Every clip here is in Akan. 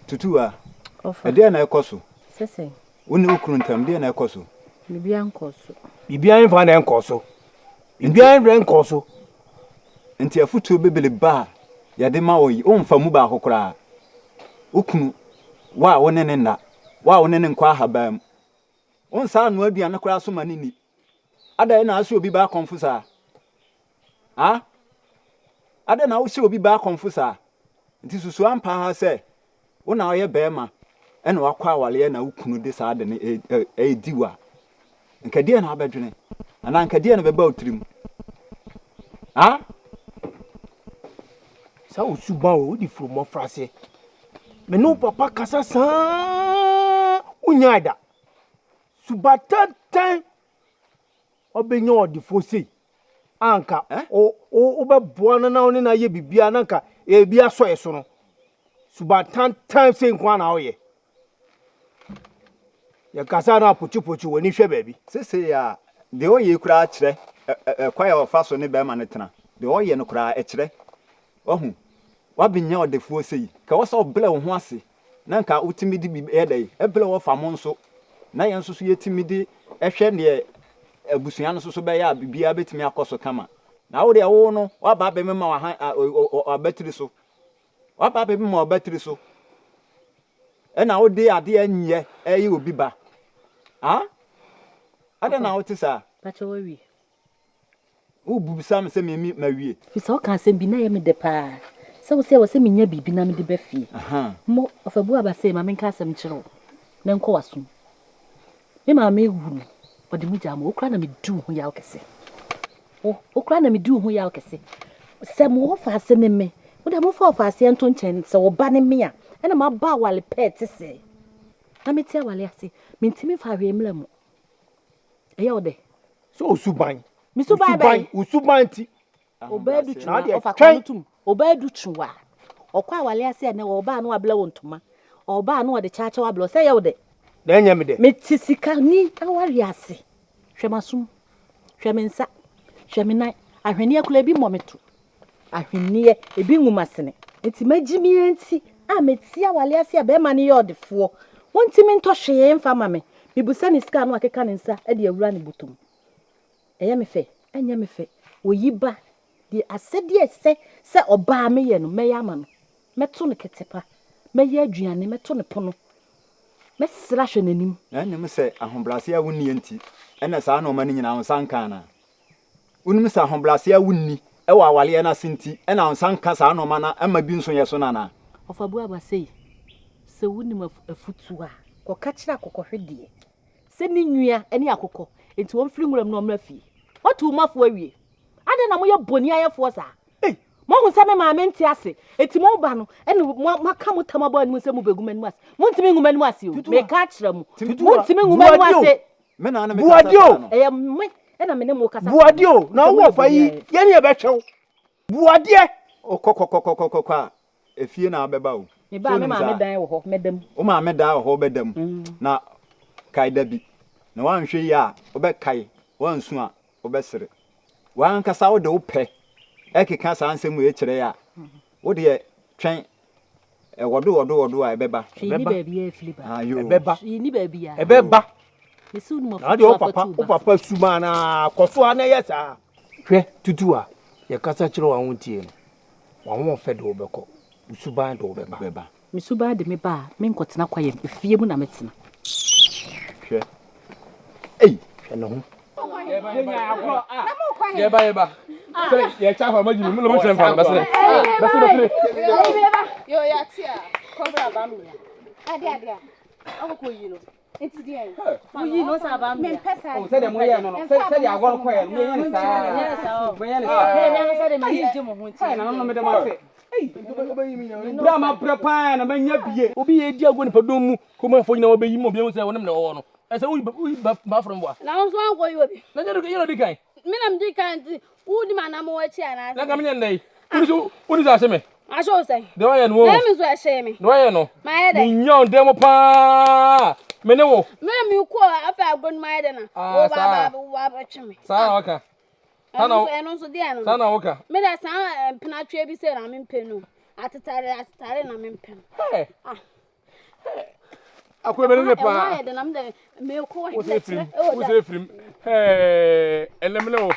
Tutuwa, ɛdeɛn na ɛkɔ so? Wo ne wo kunu ntam, deɛn na ɛkɔ so? Biribiara nkɔ so. Biribiara mfa na ɛnkɔ so. Biribiara mfa nkɔ so. Nti afotuo bebrebe a yɛde ma wo yi, womfa mu baako koraa. Wo kunu, wo a wo ne ne nna, wo a wo ne ne nkɔ ahaban mu, wonsan nnoa aduane koraa so ma no nni. Adɛn na wosɛ obi ba akɔmfo saa? Ha? Adɛn na wosɛ obi ba akɔmfo saa? Nti susu ampa ara sɛ wo na woyɛ barima ɛna wakɔ awareɛ na wo kunu de saa ade no ɛredi wo a, nka deɛ na wobɛdwene? Anaa nka deɛ na bɛba wo tirim? Ha? Saa wo suban wɔ wode firi mmɔfraase. Me ne wo papa kasa saa wonyae da. Suba tɛntɛn ɔbɛnya ɔdefoɔ sei a nka wobɛboa no na wo ne no ayɛ biribiara na nka ebi asɔ yɛ so no. Suba tantan sei nko ara na woyɛ. Yɛkasa na apokyepokye w'ani hwɛ baabi. Seesei a, deɛ ɔyɛ yi koraa kyerɛ ɛkwan a ɔfa so ne bɛrima no tena. Deɛ ɔyɛ no koraa ɛkyerɛ. Wahu? Wabɛnya ɔdefoɔ sei. Nka ɛwɔ sɛ ɔbrɛ wo ho ase na nka wotumi de biribi yɛ dɛn? Ɛbrɛ wɔ fa mo nso na yɛn nso so yɛtumi de hwɛ deɛ abusua no nso so bɛyɛ a biribiara bɛtumi akɔ so kama. Na wo deɛ wo no, woaba abɛmema w'abatiri so. Woaba abɛmema w'abatiri so. Ɛna wode adeɛ nyɛ ɛyɛ obi ba. Ah? Adɛn na wote saa? Pakyɛ wawie. Wobisa me sɛ me mawie. Firi sɛ woka asɛm bi na ɛyɛ me dɛ paa. Sɛ wo sɛ ɛwɔ sɛ menya biribi na mede ba fie. Mmɔ ɔfabuo aba sei ma menka asɛm nkyerɛ wo na ɛnkɔ w'asom. Me maame wu no, ɔde me gyaa ma wo koraa na medi wo ho yaw kɛse. Wo, wo koraa na medi wo ho yaw kɛse. Sɛ mo wɔfaase ne me, wo deɛ momfa wɔfaaseɛ nto nkyɛn, sɛ wo ba ne me a, ɛna maba awale pɛɛ te sɛɛ. Na mete awale ase, mentumi mfa hwee mmra mu. Ɛyɛ wo dɛ? Sɛ wo suban. Me suban bɛn? Wo suban nti. Obaa du twe wa, ɔfa kwan no tum. Obaa du twe wa. Ɔkɔ awale ase ɛnɛ, ɔbaa no wablɛ wo ntoma. Ɔbaa no ɔde kyaakyɛ wablɛ wo. Sɛ ɛyɛ wo dɛ? Na ɛnyɛ me dɛ. Mete sika ni aware ase. Hwɛ m'asom. Hwɛ me nsa. Hwɛ me nan. Ahweneɛ koraa ebi mmɔ me to. Ahwenneɛ, ebi ngu m'asene. Enti magye me ara nti a mete awale ase a barima no yɛ ɔdefoɔ. Ɔntumi ntɔ hwee mfa mma me. Mebisa no sika a na wakeka ne nsa de awura ne bɔtɔ mu. Ɛyɛ me fɛ? Ɛnyɛ me fɛ. Oyi ba deɛ asɛdeɛ a ɛsɛ sɛ ɔbaa meyɛ no, mɛyɛ ama no. Mɛto no kɛtɛpa, mɛyɛ aduane, mɛto no pono, mɛsrɛ ahwɛ n'anim. Na nnim sɛ ahobrɛaseɛ a wonnie nti na saa nnoɔma no nyinaa wo nsa nka anaa? Wonim sɛ ahobrɛase a wunni wɔ awareɛ no ase nti na wo nsa nka saa nnoɔma no ma bi nso yɛ so no anaa? Ɔfabuaba sei, sɛ wonim afutuo a, kɔka kyerɛ akokɔhwedeɛ sɛ ne nua ne akokɔ, enti ɔmfiri nwuram na ɔmmra fie. Woatu wo mafo awie. Adɛn na moyɛ boniayɛfoɔ saa? Moahu sɛ me maame nte ase, enti moba no ɛna moaka mo tam abɔ anim sɛ mobɛgu m'anim ase. Montumi ngu m'anim ase o, meka akyerɛ mo. Montumi ngu m'anim ase. Me na ne mekasa saa no. Ɛyɛ me ɛna me ne mo kasa saa no. Buadeɛ o, na wo wɔfa yi, yɛn ne yɛbɛhwɛ wo. Buadeɛ. Wokɔ kɔkɔkɔkɔkɔ a, efie na wobɛba o. Me ba a, me maame dan wɔ hɔ, mɛda mu. Wo maame dan wɔ hɔ, wobɛda mu. Na kae da bi, na woanhwɛ yie a, wobɛkae, woansu a, wobɛsere. W'ankasa wode wo pɛ ɛkeka saa nsɛm wei kyerɛ a, wo deɛ twɛn Ɛwɔdo wɔdo wɔdo a ɛbɛba. Hwee ni baabi a efiri ba. Ɛbɛba. Hwee ni baabi a. Ɛbɛba. Mesi wo Na deɛ wo papa wo papa suma na kɔ so a na ɛyɛ saa. Hwɛ tutu a yɛkasa kyerɛ wo a wontie no, w'ahoɔfɛ de wo bɛkɔ, wo suban de wo bɛba. Me suban de me ba a, menkɔtena kwaeɛ mu, efie mu na mɛtena. Hwɛ. Ei! Hwɛ ne ho. Yɛba yɛba. Sɛ yɛkyɛ afa ma gyimi mu na mo kyerɛ mfa no bɛsere. Bɛsere bɛsere. Yo yɛate a kɔbra aba mmea. Ade ade a. Akɔkɔ yi no. Nti deɛ. Woyi no sɛ aba mmea. Mempɛ saa. Oh, sɛdeɛ moyɛɛ no no, sɛdeɛ agorɔ no kɔeɛ no, moyɛ no saa. Moyɛ no saa. Mɛ mɛ sɛ de mɛ yi gye mo ho nti. Ɛɛ nananom mede mo ase. Berɛ a mabrɛ paa na manya bie. Obi yɛ di agorɔ nipadɔm mu, kurom afɔ nyinaa wɔbɛyi ma obi ahu sɛ wɔnem na wɔwɔ no. Ɛsɛ woyi woyi ba ba from wa. Na wo nso ankɔ yi obi. Na nyɛ yɛ na odi kan. Me na medi kan nti wodi ma nam wɔ akyi anaasɛ. Na nka menyɛ nnɛ yi. Woni so woni so ahyɛ me. Ahyɛ wo sɛn? Deɛ wayɛ no o. Na me nso ɛhyɛ me. Deɛ wayɛ no. Mayɛ dɛ. Menya wo dɛm paa. Me ne wo. Me na mekɔ afei agorɔ no mu ayɛ dɛ na Ah, wo ba saa. ba wo ba bɛtwe me. Saa na wɔka. Saa Ɛno na nso ɛno nso deɛ no. Saa na wɔka. Me da saa eh, mpenatweɛ bi sɛ na mempɛ no. Atetare atetare na mempɛ no. Hey. Ah. Akɔyɛ bɛ ne Ɛhɔ paa. ayɛ dɛ na me dɛ mekɔ Wo sɛ efirim. Wo sɛ efirim. Hey, ɛnɛ me ne wo.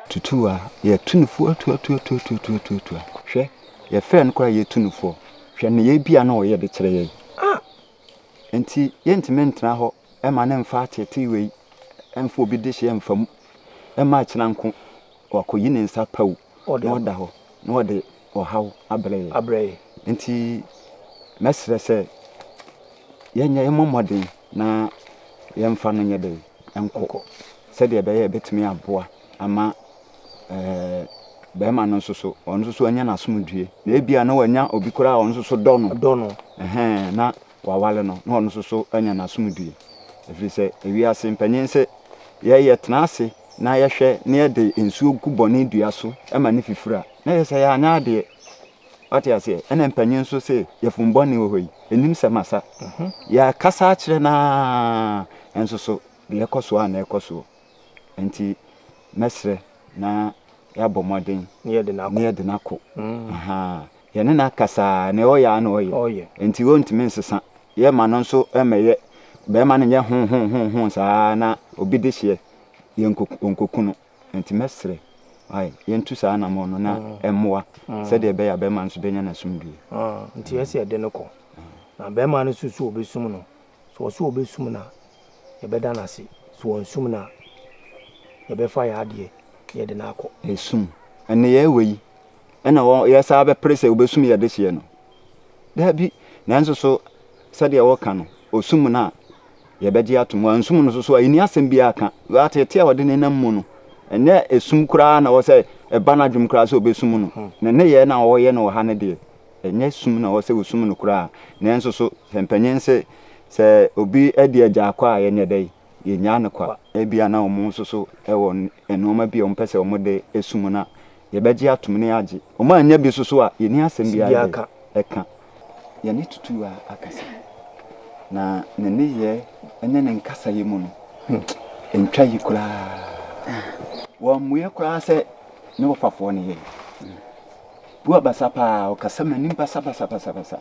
Tutu a, yɛtu no fo atuatuatuatuatuatua. Hwɛ, yɛfrɛ no koraa yɛtu no foɔ. Hwɛ nneyɛe bi a na ɔyɛ de kyerɛ yɛn. Ah! Enti yɛntumi ntena hɔ mma no mfa ateetee wei mfa obi dehyeɛ mfa mu mma akyena nko wakɔyi ne nsa pawu na ɔda hɔ na ɔde ɔhaw abrɛ yɛn. Enti mɛsrɛ sɛ yɛnyɛ yɛmmɔ mmɔden na yɛmfa no nyɛ dɛn nkɔ sɛdeɛ ɛbɛyɛ a ɛbɛtumi aboa ama ɛɛ bɛrima no nso so ɔno nso so anya n'asomdwie na ebia na wanya obi koraa a ɔno nso so dɔ no dɔ no ɛhɛn na wawale no na ɔno nso so anya n'asomdwie ɛfiri sɛ ewiase mpanyin sɛ yɛyɛ tena ase na yɛhwɛ na yɛde nsuo gu bɔne dua so ma ne fifiri a na yɛ sɛ yɛanyɛ adeɛ wate aseɛ ɛna mpanyin nso sɛ yɛfom bɔne wɔ hɔ yi ɛnim sɛ masa mhm. yɛakasa akyerɛ no a nso so deɛ ɛkɔ soɔ a na ɛkɔ soɔ Enti mɛsrɛ na yɛabɔ mmɔden na yɛde no akɔ. Mm. Yɛne no akasa a, nea ɔyɛ a na ɔyɛ. Enti ɔntumi nsesa. Yɛma no nso mmɛyɛ bɛrima no nyɛ ho ho ho ho saa na obi de hyeɛ yɛnkɔku no. Enti mɛsrɛ ae yɛntu saa anammɔn no na mm. ɛmmoa mm. sɛdeɛ ɛbɛyɛ a bɛrima nso bɛnya n'asomdwie. Ah, nti ɛsɛ yɛde no kɔ. Na bɛrima no nso so ɔbɛsum no. Sɛ ɔse ɔbɛsum no a, yɛbɛda no ase. Sɛ wansum no a, yɛbɛfa yɛn adeɛ na yɛde no akɔ. Esum. Nneyɛɛ wei na yɛsan bɛpere sɛ wɔbɛsum yɛn dehyeɛ no? Daabi. Nanso so sɛdeɛ wɔka no, ɔsum no a, yɛbɛgye atom. Wansum no nso so a, yɛnni asɛm biara ka. Ateetee a ɔde nenam mu no, ɛnyɛ esum koraa na ɛwɔ sɛ ɛba n'adwenem koraa sɛ ɔbɛsum no. Ne nneyɛɛ no a ɔreyɛ no wɔ ha no deɛ, Ɛnyɛ sum na ɛwɔ sɛ wosum no koraa. Nanso so sɛ mpanyin se sɛ obi adi agyaakɔ a yɛnyɛ dɛn? Yennyaa no kwa. Ebia na wɔn nso so wɔ nneɛma bi a wɔpɛ sɛ wɔde sum no a, yɛbɛgye atom na yɛagye. Wɔannya bi nso so a, yenni asɛm biara yɛ dɛn? Ɛka. Yɛne Tutuwa akasa, na ne nneyɛe ne ne nkasayɛ mu no, entwa yi koraa. Wammue koraa sɛ ne wɔfafoɔ no yɛe. Bua basa paa, ɔkasa m'anim basabasabasabasa.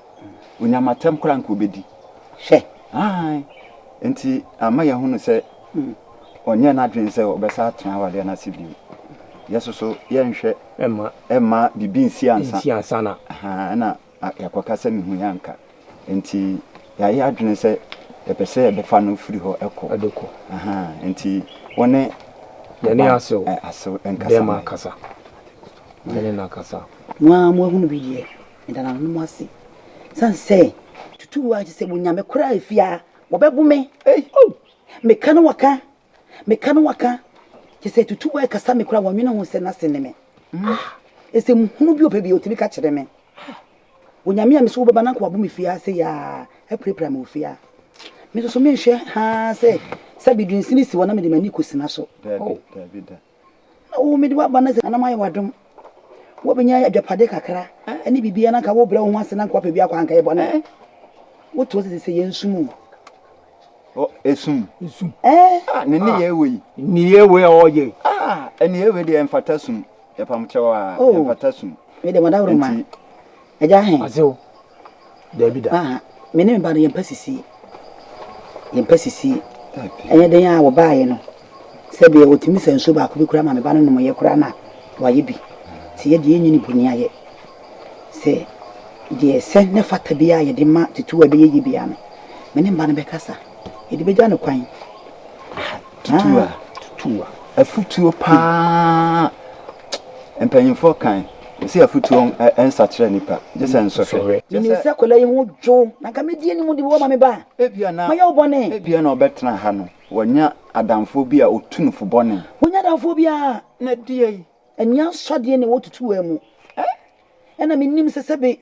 Onya m'atɛm koraa nka obedi. Hwɛ! Aane. Enti ama yɛahunu sɛ ɔnyɛɛ n'adwene sɛ ɔbɛsan atena awadeɛ no ase bio. Yɛ nso so yɛnhwɛ mma biribi nsi ansa. Nsi ansa na. Ahaa, ɛna yɛakɔka sɛ mehu yɛ anka. Enti yɛayɛ adwene sɛ yɛpɛ sɛ yɛbɛfa no firi hɔ kɔ. Ɛde kɔ. Ahaa, enti wo ne. Yɛne Asew. Asew nkasa. Bɛma akasa. Yɛne no akasa. Mo ara moahunu bi deɛ, meda nananom ase. Sane sɛ tutuo a kyerɛ sɛ wɔnya me koraa efie a, wɔbɛbo me. Ei! Oh! Meka no wɔka, meka no wɔka. Kyerɛ sɛ tutuo a ɛkasa me koraa wɔnwene ho sɛ n'ase ne me. Ah! Ɛsɛ muhunu bi ɔpɛ bi ɔtumi ka kyerɛ me. Onyame a me so wobɛba na nka wabo me fie ase yaa apirapira me wɔ fie a. Me nso so menhwɛ haa sɛ sɛ bidunsini si hɔ na mede m'ani kɔsina so. Daabi, daabi da. Na wo mede w'aba no sɛ nana mayɛ w'adom. Woabɛnya agyapadeɛ kakra ne biribiara na nka wobrɛ wo ho ase na nka woapɛ bi akɔ anka yɛ bɔne. Woto sɛ sɛ yɛn sum o. Esum. Esum. Eh. Ah, ne nneyɛɛ wei. Nneyɛɛ wei a ɔyɛ. Ah, nneyɛɛ wei deɛ ɛmfata sum. Yɛpam kyɛw a, Oh. ɛmfata sum. Me deɛ madaworo ma. Nti. Agya he. Asew. Dabi da. Ah, me ne me ba no yɛmpɛ sisie. Yɛmpɛ sisie. Ɛnyɛ den a wɔbaeɛ no, sɛdeɛ wɔtumi sa nsuo baako bi koraa ma me ba no nomyɛ koraa na wayɛ bi. Nti yɛ deɛ yɛnyi ne boni ayɛ. Sɛ deɛ ɛsɛ ne fata biara a yɛde ma tutuo a ɛbɛyɛ yie biara no, me ne me ba no bɛkasa. Yɛde bɛgya no kwan. Tutuwa. Tutuwa. Afutuo paa. Mpanyinfoɔ kan. Sɛ afutuo nsakyerɛ nipa. Gye sɛ nsɔhwɛ. Menim sɛ akwadaa yi ho dwo. Na nka medi anim de wɔ ma me ba. Ebia na. Mayɛ wo bɔne. Ebia na ɔbɛtena ha no. Wanya adamfoɔ bi a ɔtu no fo bɔne. Wanya adamfoɔ biara. Na deɛ yi. Ani asɔdeɛ na ɛwɔ tutuwa mu. Ɛna menim sɛ sɛbe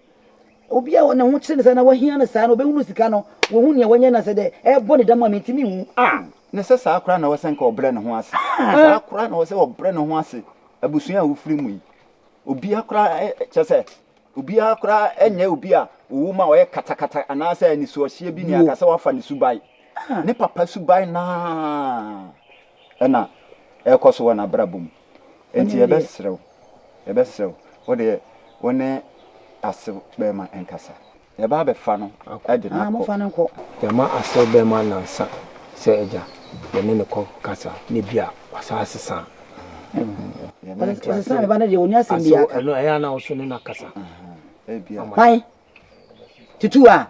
obi a ne ho kyere no saa na wahia no saa no ɔbɛhunu sika no, wahu nea wanya no sɛ dɛ ɛrebɔ ne dam a mentumi nhu. Ah! Na sɛ saa koraa na ɛwɔ sɛ nka ɔbrɛ ne ho ase. Saa koraa na ɛwɔ sɛ ɔbrɛ ne ho ase. Abusua a wofiri mu yi, obiara koraa kyerɛ sɛ obiara koraa nyɛ obi a Owu ma ɔyɛ katakata anaasɛ anisoɔhyeɛ bi ne aka sɛ wafa ne suban. Ne papa suban no ara na ɛrekɔ so wɔ n'abrabɔ mu. Enti yɛbɛsrɛ wo, yɛbɛsrɛ wo, wo deɛ wo ne asew bɛrima nkasa. Yɛba abɛfa no de no akɔ. Yɛama asew bɛrima nnansa sɛ agya, yɛne no kɔ kasa na ebia wasan asesa a. Ɔsesa me ba no deɛ ɔnni asɛm biara ka. Asew, ɛno ɛyɛ a na wo nso ne no akasa. Hwan? Tutu a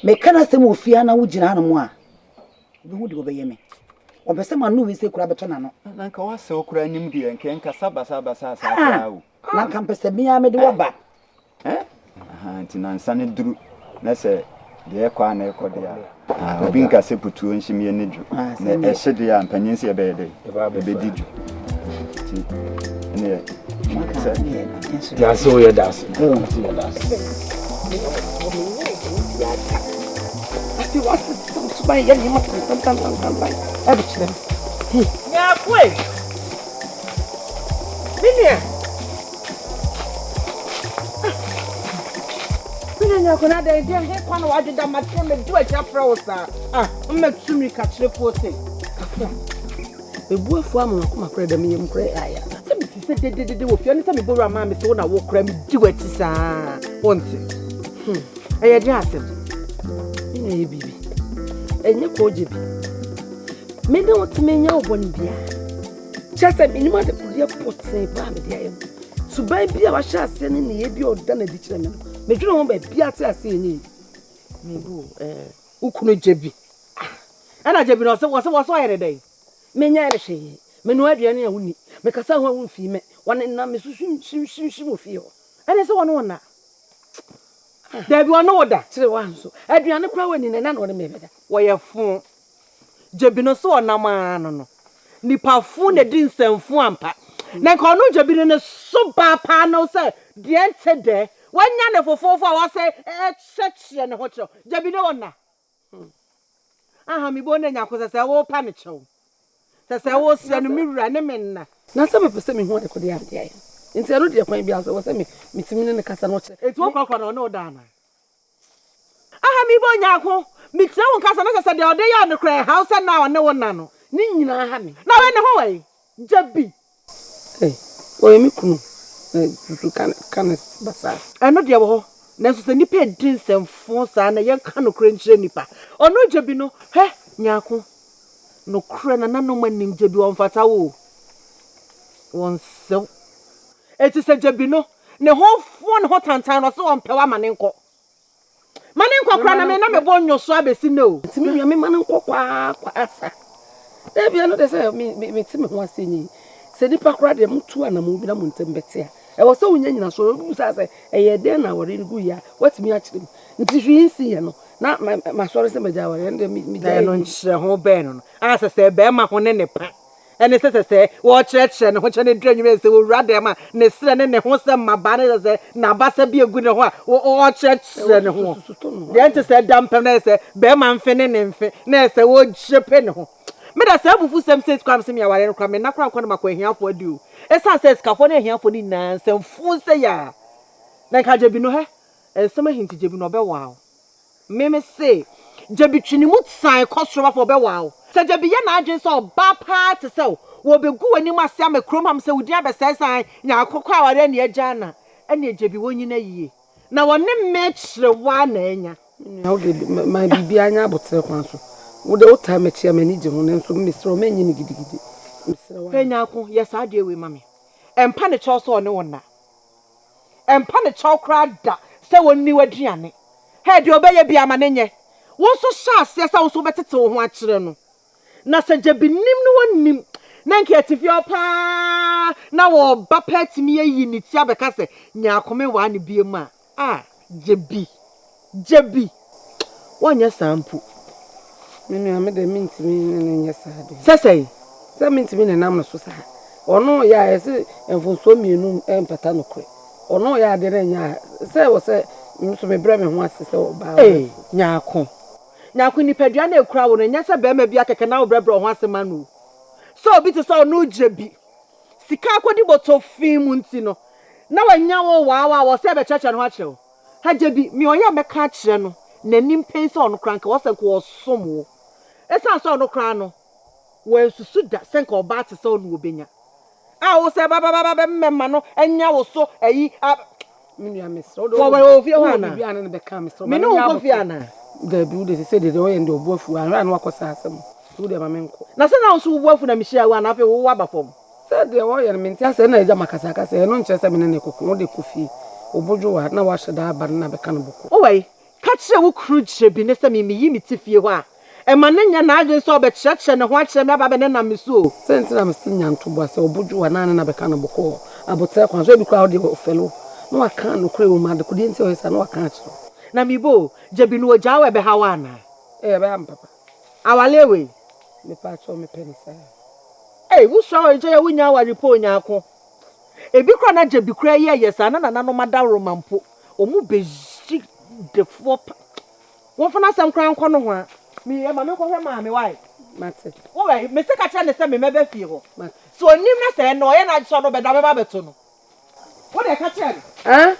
meka n'asɛm wɔ fie ha na wogyina hanom a, wobɛhu deɛ wɔbɛyɛ me. Wɔmpɛ sɛ m'ano wei sɛ kura bɛtɔ n'ano. Na nka w'asɛw koraa nim deɛ nka ɛnkasa basabasa saa koraa o. Na nka mpɛ sɛ me ara mede waba. Nti nansa no duru na sɛ deɛ ɛkɔ a na ɛkɔ deɛ a, obi nka sɛ putuo nhyem yɛ ne dwo. Na ɛhye deɛ a mpanyin sɛ yɛbɛyɛ dɛ yɛbɛdi dwo. Nti ɛneɛ sɛ. Yɛase o yɛda ase. Yɛda ase. Afei wasesa wo suban yɛ nneɛma tantantantantan ɛde kyerɛ me. Nyaakoe, me nua. Me nua Nyaakoe na adɛn deɛ he kwa na wadweda makyerɛ medi w'akyi afrɛ wo saa. Ah, mmɛtu mmirika kyerɛfoɔ sei. Afra, mebu afu ama m'akoma koraa da me yam koraa yɛ aya. Sɛ mete sɛ dededede wɔ fie ne sɛ mebɔ wura maa me sɛ wo na wo koraa medi w'akyi saa. Wonte. Hmm. Ɛyɛ den asɛm. Me nua yɛ biribi. Ɛnyɛ kɔɔgye bi. Me ne wo te menyɛ wo bɔne biara. Kyerɛ sɛ menim adekodeɛ pɔtee paa mede ayɛ no. Suban bi a wahyɛ aseɛ ne nneyɛɛ bi a ɔda no adi kyerɛ me no, medwene ho baabiara te aseɛ ɛnyɛ yi. Mebu eh, wo kunu gye bi. Ah, ɛna gye bi no ɔsɛ wɔsɛ wɔsɛ ɔyɛ ne dɛn? Menyɛɛ no hwee. Menoa aduane a wonni. Mekasa ho a womfii me. Wɔnenam me so hwim hwim hwim hwim wɔ fie hɔ. Ɛne sɛ wɔne wo nna. Dabi ɔne wo da. Kyerɛ wa nso. Aduane koraa wanni no, ɛna na ɔne me bɛda. Wɔyɛ fo. Gyebi no so ɔnam ara no no. Nipa fo na di nsɛmfo ampa. Na nka ɔno Gyebi no ne so baa paa no sɛ deɛ nte dɛ. Wanya ne fofoofo a wɔsɛ ɛkyerɛkyerɛ ne ho kyerɛ. Gyebi ne wo nna. Aha me bo na nyako sɛ sɛ wo pa ne kyɛw. Sɛ sɛ wo srɛ no me wura ne me nna. Na sɛ mepɛ sɛ mehu adekodeɛ a mede ayɛ no nti ɛno deɛ kwan biara so ɛwɔ sɛ me metumi ne no kasa na ɔkyerɛ. Enti wo korɔkorɔ no ɔne wo da anaa? Aha me bo nyako metie wo nkasa na sɛ sɛ deɛ ɔde yɛɛ no koraa ɛha wo sɛ na ɔne wo nna no. Ne nyinaa ha me. Na wei ne ho wɔ he? Gya bi. Ei, ɔyɛ me kunu, na susu ka ne ka ne basaa. Ɛno deɛ wɔ hɔ, nanso sɛ nnipa redi nsɛmfoo saa na yɛnka nokorɛ nkyerɛ nnipa. Ɔno Gyebi no, hwɛ, Nyarko, nokorɛ nananom anim Gyebi ɔmfata wo o, wɔnsɛ wo. Enti sɛ Gyebi no, ne ho foɔ ne ho tantan no, ɔse ɔmpɛ wo ama no nkɔ. Ma ne nkɔ koraa na me na me bo nnwo so abɛsi nnɛ o. Nti me nua me ma no nkɔ kwaa kwaa sa. Dabi ɛno deɛ sɛ me me me te me ho ase ni. Sɛ nipa koraa deɛ mo tu anamɔ bi na mo ntɛm bɛte a ɛwɔ sɛ wonya nyinasoɔ obi bisa sɛ ɛyɛ dɛn na awɔre no gu yɛ a watumi akyerɛ mu. Nti hwee nsi yɛ no na ma masɔre sɛ magya awɔre ɛno deɛ me me Na gyae ɛno nkyerɛ ho bɛn no no a sɛ sɛ bɛrima ho ne ne pa Ɛne sɛ sɛ sɛ wɔrekyerɛkyerɛ ne ho kyerɛ no duru anwummerɛ sɛ wɔwura dɛm a ne serɛ ne ne ho sɛ mmabaa ne sɛ sɛ n'abasa bi egu ne ho a ɔrekyerɛkyerɛ ne ho deɛ nte sɛ da mpam na yɛ sɛ bɛrima mfe ne ne mfe na yɛ sɛ wɔrekyerɛpɛ ne ho me da saa abufusɛm sɛ kora sɛ me awareɛ no kora me nna kora nkɔ no makɔ ahiafoɔ adi o ɛsiane sɛ sikafoɔ ne ahiafoɔ no nyinaa nsɛmfo sɛ yɛ a na nka gyabi no hɛ nsɛm ahinti gyabi no ɔbɛwaa wo Me me se, Gyabi twe ne mu san kɔ soro afei ɔbɛwaa wo. Sɛ Gyabi yɛ n'adwene sɛ ɔbaa paa te sɛ wo, wɔbɛgu w'anim ase ama kurom ha sɛ wo din abɛsɛe sɛ Nyarko kɔ awareɛ ne agyaa no a, ɛneɛ Gyabi wɔnyina yie. Na wɔne me kyere wo ara na anya. Me nua wo de ma biribiara nyɛ aboterɛ kwan so. Wo de wotaa m'akyi a m'ani gye ho nanso mesrɛ wo mɛnyɛ no gidigidi. Mesrɛ wo Hwɛ ara. Nyarko, yɛ saa adeɛ wei ma me. Ɛmpa ne kyɛw sɛ ɔne wo nna. Ɛmpa no kyɛw koraa da sɛ ɔnni w'aduane. Hɛ, deɛ ɔbɛyɛ biara ma no nyɛ. Wo nso hyɛ aseɛ sɛ wo nso wobɛtete wo ho akyerɛ no. Na sɛ gyabi nim ne ɔnnim, na nka ɛte fie hɔ pa ara na ɔba pɛ atumi ayi ne ti abɛka sɛ, Nyarko menwaa no biom a, ah, gyabi, gyabi. Wɔnyɛ saa mpo. Me nua, me deɛ mentumi ne no nyɛ saa deɛ. Sɛ sɛn? Sɛ mentumi nenam no so saa. Ɔno yɛ a yɛse mfomsoɔ mmienu mpata nokorɛ. Ɔno yɛ adeɛ no ɛnyɛ a, sɛ ɛwɔ sɛ me nso mebrɛ me ho ase sɛ ɔbaa. Ee, Nyarko. Nyarko, nipadua no a ɛkura wo no, ɛnyɛ sɛ barima bi akɛkɛ na wobrɛbrɛ wo ho ase ma no o. Sɛ obi te sɛ ɔno gyɛ bi, sika akɔdi bɔtɔ fi mu nti no, na wanya wo waawaa wɔ sɛ ɛbɛkyerɛkyerɛ ne ho akyerɛ wo. Hagya bi, me ɔyɛ a mɛka akyerɛ no n'anim pɛn sɛ ɔno koraa nka ɛwɔ sɛ nka ɔsom wo. Ɛsiane sɛ ɔno koraa no, wansusu da sɛ nka ɔbaa te sɛ wo na ɔbɛnya. A wo sɛ babababa mmɛma no nya wo so ayi a. Me nua mesrɛ wo de Wɔ wɔ fie hɔ wowɔ anaa? biribi a ne no bɛka a mesrɛ wo Me ma ne wo menyɛ nkɔ fie abotire. anaa? Dabi wo de sɛ deɛ deɛ ɔyɛ no deɛ ɔbo afu anhwɛ a na wakɔ saa asɛm nti wo deɛ ma menkɔ. Na sɛ na wo nso wo bo afu na mehyiaa wo anaa afei wo aba fam? Sɛ deɛ ɔyɛ no mente aseɛ na agya makasakasa ɛno nkyerɛ sɛ me ne no rekɔko wo de kɔ fie wo bo dwo a na wahyɛ da aba no na bɛka no bɔkɔɔ. Wowɔ yi, Ka kyerɛ wo kunu Gyebine sɛ me meyi me ti fie hɔ a, mma no nnyɛ n'adwene sɛ ɔbɛkyerɛkyerɛ ne ho akyerɛ me aba abɛnenam me so o. Sɛ nti na mese nya ntoboa, sɛ ɔbo dwo a na ne na bɛka no bɔkɔɔ, aboterɛ kwan so, ebi koraa wo deɛ ɔfɛle wo na waka nokorɛ wɔ mu, adekodeɛ nti a ɔyɛ saa na waka akyerɛ wo. Na me bo o, Gyebine ogyaa wo a ɛbɛha wo anaa? Ee ɛbɛha me papa. Awale wei. Mepaakyɛw mepɛ no saa. Ei, wo sua aware gya yɛ wo nya aware po onyaako. Ebi koraa na Gyebi koraa yɛ yɛ saa na nananom adaworoma mpo. Wɔn bɛyi defoɔ pa. Wɔmfa n'asɛm koraa nkɔ nohoa. Me yɛ ma me nkɔhwɛ maame wai. Mate. Wo wɛ me se ka kyerɛ no sɛ me mɛba fie hɔ. Mate. Sɛ ɔnim na sɛ ɛnɛ ɔyɛ n'adwene sɛ ɔno bɛda mɛba abɛto no. Wo deɛ ka kyerɛ no. Ah?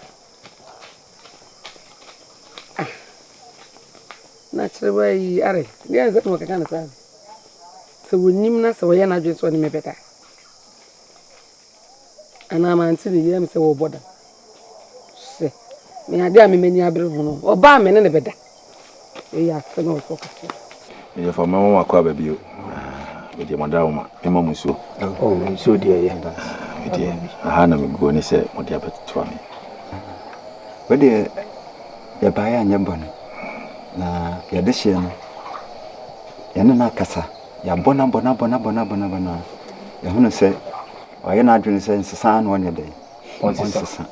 Ah. Na kyerɛ wa yi are. Deɛ nsɛ na wɔkeka no saa. Sɛ wɔnim na sɛ ɔyɛ n'adwene sɛ ɔne me bɛda. Anaa mante ne yie sɛ wɔrebɔ dam. Sɛ me adeɛ a me m'ani abere ho no, ɔbaa me ne ne bɛda. Wei yɛ asɛm a wɔsɔ kasa. Meyɛ fa mɛma makɔ aba bio. Medeɛ mada wo ma mema mo nsuo. Oh, nsuo deɛ yɛ. Medeɛ aha na meguo ne sɛ mode abɛtoa me. Wedeɛ yɛbaeɛ anyɛ bɔne na yɛde hyeɛ no yɛne no akasa yɛabɔ no abɔ no abɔ no abɔ no abɔ no abɔ no yɛhunu sɛ Wayɛ n'adwene sɛ nsesa ara na ɔnyɛ dɛn? Ɔnsesa.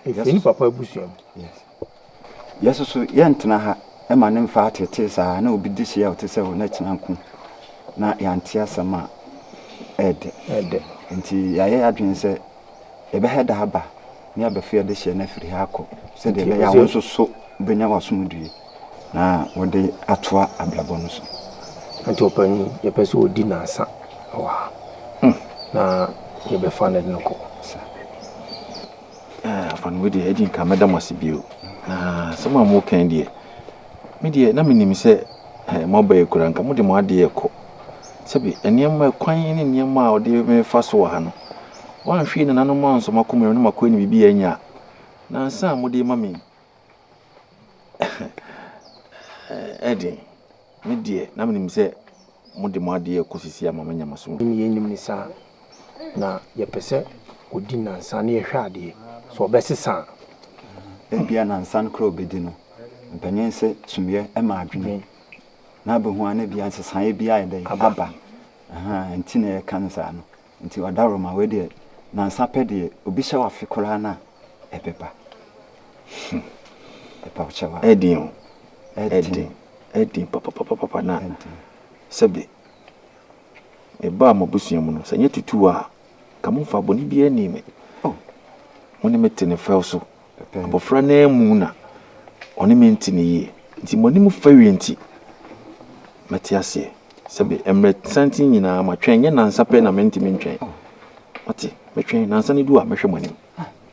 Ɛfiri ne papa abusua mu. Yes. Yɛ soso yɛntena ha ma ne mfa atetee saa na obi de hyia a ɔte sɛ wo na kyena nko na yɛante asɛm a ɛɛdɛ. Ɛɛdɛ. Nti yɛayɛ yɛadwene sɛ yɛbɛhɛ da aba ne yɛabɛfa yɛde hyɛ no afiri ha akɔ sɛdeɛ ɛbɛyɛ a wo nso so wobɛnya w'asomdwie. Na wɔde atoa abrabɔ no so. Nti ɔpanin, yɛpɛ sɛ ɔdi nnansa wɔ ha na yɛbɛfa no de no kɔ. Sa. Eh, afa no wei deɛ, ɛdi nka mɛda mo ase bio. Na asɛm a moka yi deɛ, me deɛ na menim sɛ eh, moaba yi koraa nka mode mo adeɛ rekɔ. Sɛbe nneɛma, kwan ne nneɛma a wɔde mefa so wɔ ha no, wɔanhwɛ nananom ansɔ m'akoma mu na makɔ ne biribi anya a, nansa a mode ma me yi, Ɛden, me deɛ na menim sɛ mode mo adeɛ rekɔ sisi ama manya m'asom. Yɛnim no saa, na yɛpɛ sɛ ɔdi nnansa na yɛhwɛ adeɛ, sɛ ɔbɛsesa a. Ebia nnansa no koraa a ɔbɛdi no, mpanin se sumiiɛ ma adwene, na abɛhu ara na ebia nsesaeɛ bi ayɛ dɛn aba. Ahaa, nti na yɛka no saa no. Nti ɔdawroma wei deɛ nansa pɛ deɛ obi hyɛ wo afe koraa no a ɛbɛba. Hmm. Ɛpa wo kyɛw a. Ɛden o. Ɛden. Ɛden papapapapa na sɛbe mebaa mo abusua mu no sɛ nyɛ tutu a ka mo mfa bɔne biara nni me. Oh. Mo ne me te ne fɛw so. Abɔfra no ara mu na ɔne me nte no yie. Nti mo anim fa wie nti mɛte aseɛ. Sɛbe mmerɛ santen nyinaa matwɛn, nyɛ nansa pɛ na mentumi ntwɛn. Mate, mɛtwɛn, nansa no du a mɛhwɛ mo anim.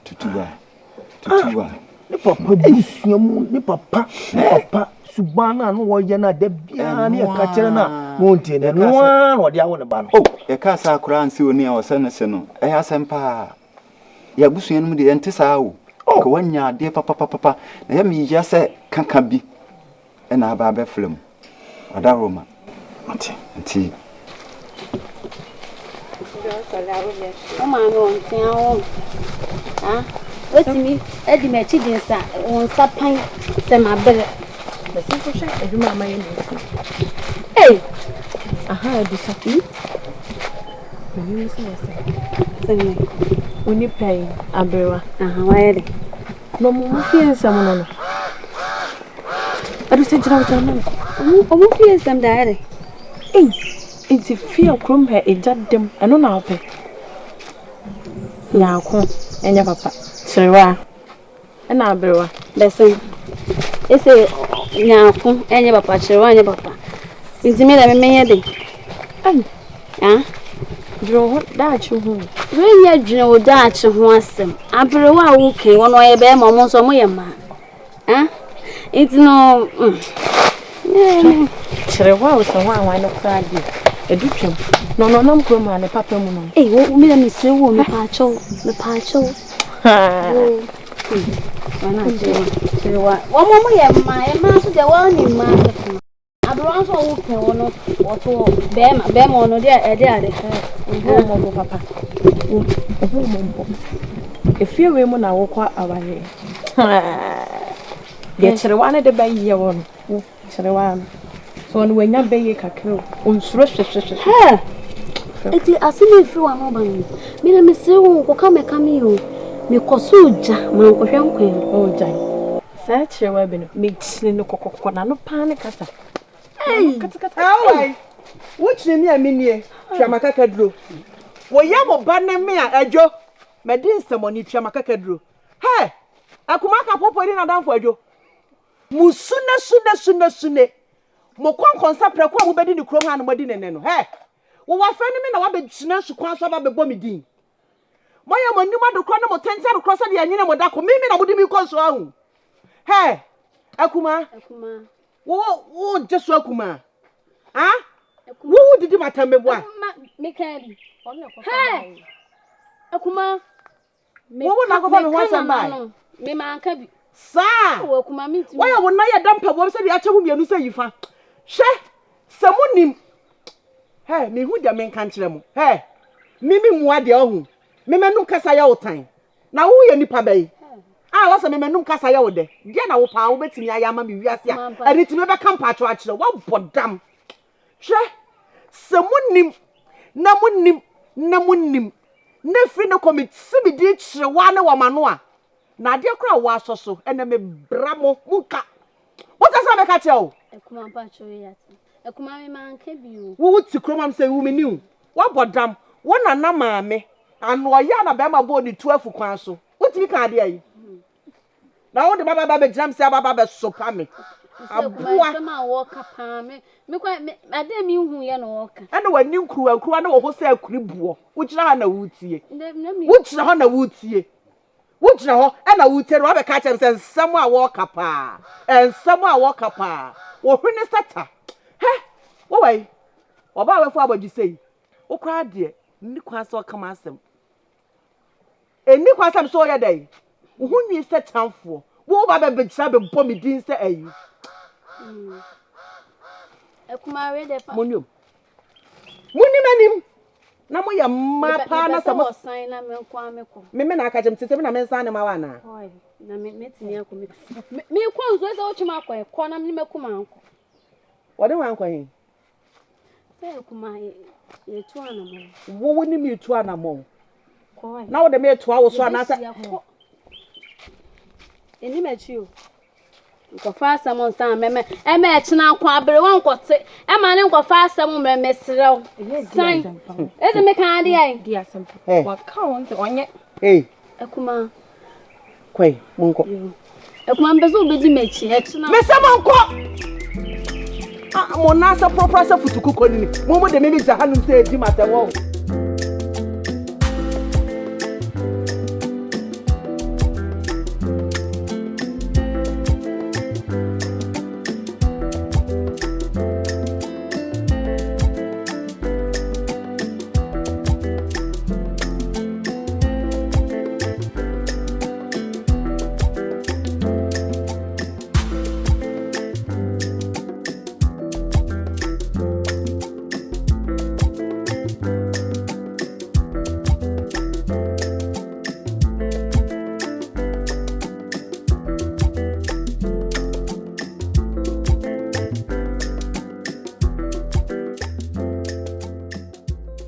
Tutuwa, tutuwa. Ne papa busua mu, ne papa, ne papa suban no a na wɔyɛ no a da biara ne yɛka kyerɛ no a na ɔntie no, ɛno ara na ɔde awo ne ba no. Oh, yɛkaa saa koraa nse oni a ɔsɛ ne se no, ɛyɛ asɛm paa. Yɛn abusua no mu deɛ yɛnte saa o. Oh. Ka wanya adeɛ papapapa. Na yɛ meyia sɛ kaka bi ɛna aba abɛfra mu. Ɔdaworo ma. Mate. Nti. Wo maame wɔ ntea wo. Ah, wetumi adi m'akyi de nsa wo nsa pan sɛ mabrɛ. Bɛsɛ kɔhwɛ adwuma a mayɛ ne nti. Ei! Aha, abisa. Hmm? M'anim sɛ wɔ sɛ. Sɛ Wo nipa yi, aberewa. Aha, wayɛ dɛ. Na ɔmo mo fie nsɛm no no. Ɛde sɛ gyina gyina ma nkɔ. Ɔmo fie nsɛm da ayɛ dɛ. Ei, nti fie a kurom ha egya dam, ɛno na wopɛ? Nyaako, ɛnyɛ papa. Kyerewa. Ɛna aberewa bɛsen. Ese nyaako ɛnyɛ papa, kyerewa ɛnyɛ papa. Nti me dɛ me menyɛ den. Ai. Ah. Dwene wo ho daakye ho. Wei nyɛ dwene wo daakye ho asɛm. Aberewa a woka yi, wɔn ɔyɛ bɛrima, wɔn nso wɔyɛ mmaa. Ah, nti no, mm. Kyerɛ hɔ a wosɛ hɔ a no koraa deɛ ɛdu twam na ɔno ɔnam kurom a ne papa mu no. Ei, wo me na mesrɛ wo mepaakyɛw mepaakyɛw. Wɔn mo yɛ mmaa, mmaa nso deɛ wɔn ne mmaa sɛ Aberewa nso a ɔwɔ pɛ wɔ no wɔto bɛrima bɛrima ɔno deɛ ɛde ade. Ohu mmɔbɔ papa. Ohu mmɔbɔ. Efie wei mu na wokɔ awareɛ. Deɛ kyerewa no de bɛyɛ wɔ no. Wo kyerewa no. So ɔno wanya bɛyɛ kakra o. Onsuro hwehwehwehwɛ. Hɛ! Eti asɛm a efiri w'ano ba no, me na mesrɛ wo nkɔka mɛka me o. Mekɔ so gya mankɔhwɛ nkwan mu. Oh gyae. Saa kyerewa bi no, mekyiri no kɔkɔkɔkɔ, n'ano paa ne kasa. Ei! Aoi! Wokyiri me a mennie, tua m'akakaduro. Wo yam ba ne me a, Adwo, madi nsɛmmɔne, tua m'akakaduro. Hɛ! Akumaa ka popo ne n'adamfo Adwo. Mo sune sune sune sune. Mo kɔnkɔnsa prɛko a mobɛdi ne kurom ha na moadi ne nnɛ no. Hɛ! Wo wafɛ ne me na woabɛgyina sukwan so aba abɛbɔ me din. Moayɛ mo anim adekorɔ ne mo tenten adekorɔ sɛdeɛ ɛnyene mo da ko. Me me na mode me kɔ nsuo ahu. Hɛ! Akumaa. Wo wo gye so akumaa. Ah? Wo wo didi matam meboa. Meka bi. Hɛ! Akumaa. Wo wo na akɔfa me ho asɛm bae. Me manka bi. Saa. Woayɛ wo nan yɛ da mpaboam sɛdeɛ akyɛ mu mmienu sɛ yifa. Hwɛ! Sɛ monim. Hɛ, mehu deɛ menka nkyerɛ mo. Hɛ, me me mua deɛ ɔhu. Me m'anum kasa yɛ wo tan. Na wo yɛ nipa bɛyi. A wɔsɛ me m'anum kasa yɛ wo dɛ. Deɛ na wo paa wobɛtumi ayɛ ama me wiase a ɛne ti mebɛka mpaatwo akyerɛ. Woabɔ dam. Hwɛ, sɛ monim na monim na monim na firi ne kɔ meti me din kyerɛ waa ne wɔ m'ano a, na adeɛ koraa a wɔasɔ so ɛnɛ mebra mo, monka. Wote sɛ meka kyerɛ wo? Akuma mpakyɛw yi ate. Akuma me manka bi o. Wo wo te kurom am sɛ wo me ni o. Woabɔ dam. Wo nana maame ano ɔyɛ a na bɛrima bɔɔ ne tu afu kwan so. Wotumi ka adeɛ yi? Na wode baba ba bɛgyina me sɛ aba ba bɛsopa me. Aboa. Asɛm a wɔka paa me me kwan me adeɛ me hu yɛ na wɔka. Ɛna w'ani nkuruwa nkuruwa ne wo ho sɛ akuri boɔ. Wogyina ha na wotie. Wogyina hɔ na wotie. Wogyina hɔ na wotie na wabɛka akyerɛ me sɛ nsɛm a wɔreka paa, nsɛm a wɔreka paa, wo hwene sɛ ta. Hɛ! Wowɔ yi, ɔbaa a wafu abɔdwesɛ yi, wo koraa deɛ, nni kwan sɛ ɔka m'asɛm. Ɛnni kwan sɛ me sɛ ɔyɛ dɛn? Wo ho nwi sɛ kyamfoɔ. Wo ba bɛbɛgyina bɛbɔ me din sɛ ayi. Monni o. Monni m'anim na moyɛ mmaa paa na sɛ mo. Me me na aka kyerɛ me sɛ me na mensan ne ma wo anaa? Na me metumi akɔ me mekɔ nsuo sɛ wotwe me akɔ kɔ na me mɛkɔ ma nkɔ. Wɔde wɔn ankɔ he? Sɛ kuma yɛtu anamɔn. Wo wo ne me tu anamɔn. Na wode me toa wo so anaasɛ. Ɛni m'akyi o. Nkɔfa asɛm nsa mɛmɛ ɛmɛ ɛkyena nko aberewa nkɔte ɛma ne nkɔfa asɛm mmerɛ mesrɛ wo san ɛde me kan adeɛ ayi. Di asɛm pa. Waka wɔn sɛ ɔnyɛ. Ee. Akuma. Kɔe monkɔ. Akuma mpɛ sɛ wobɛdi m'akyi ɛkyena. Mesɛ monkɔ. Ah, mo nan sɛ porɔporɔ sɛ futuku kɔ nini. Mo mo de me me gya hanom sɛ ɛdi m'atɛm wɔ.